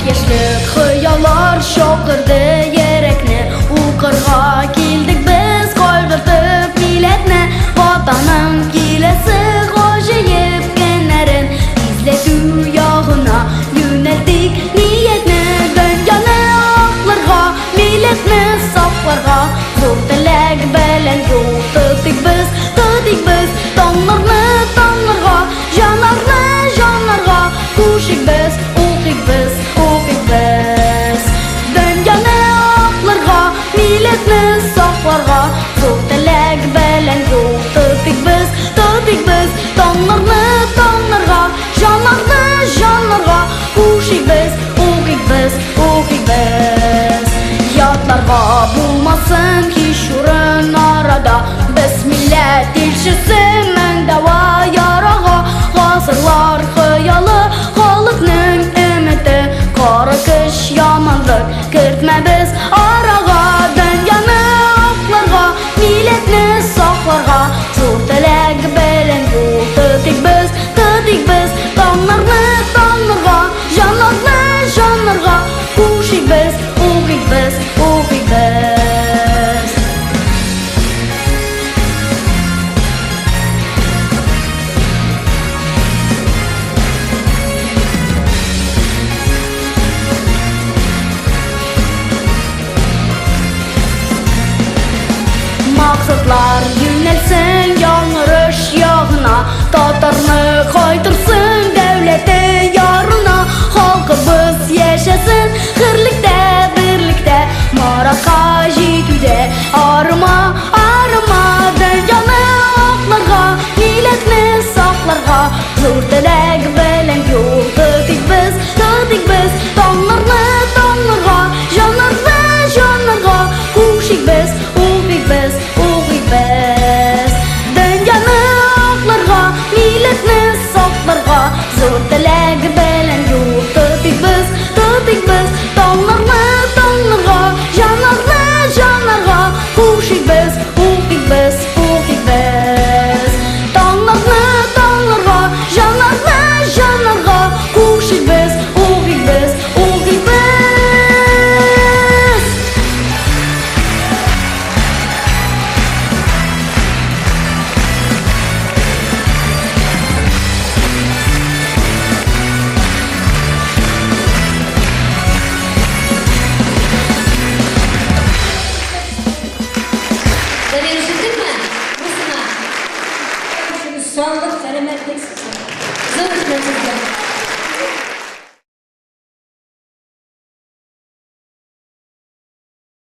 Яшьлек хыяллар чакырды йөрәкне. Укырга килдек без кайгыртып милләтне. Ватанның киләсе гаҗәеп көннәрен тизләтү ягына юнәлтик ниятне. Дөньяны акларга, милләтне сакларга зур теләк белән юл тотыйк без, тотыйк без. Таңнарны таңнарга, җаннарны җаннарга кушыйк без, укыйк без, укыйк без. Дөньяны акларга, милләтне сакларга зур теләк белән юл тотыйк без, тотыйк без. Таңнарны таңнарга, җаннарны җаннарга кушыйк без, укыйк без, укыйк без. Ятларга булмасын һич урын арада. Без милләт илчесе мең дәва ярага. Гасырлар хыялы, халыкның өмете. Кара көч, яманлык кертмәбез арага. Дөньяны акларга, милләтне сакларга зур теләк белән юл тотыйк без, тотыйк без. Таңнарны таңнарга, җаннарны җаннарга кушыйк без, укыйк без, укыйк без. Максатлар юнәлсен яңарыш ягына, татарны кайтырсын дәүләте ярына. Халкыбыз яшәсен хөрлектә, берлектә, моратка җитүдә арыма, арыма. Дөньяны акларга, милләтне сакларга зур теләк белән юл тотыйк без, тотыйк без. Таңнарны таңнарга, җаннарны җаннарга кушыйк без, укыйк без, укыйк без. Дөньяны акларга, милләтне сакларга зур теләк белән юл тотыйк без, тотыйк без. Таңнарны таңнарга, җаннарны җаннарга кушыйк без, укыйк без, укыйк без. Таңнарны таңнарга, җаннарны җаннарга кушыйк без, укыйк без, укыйк без. Дамир, ишеттеңме? Бусына. Саулык, сәламәтлек. Зур рәхмәт сезгә.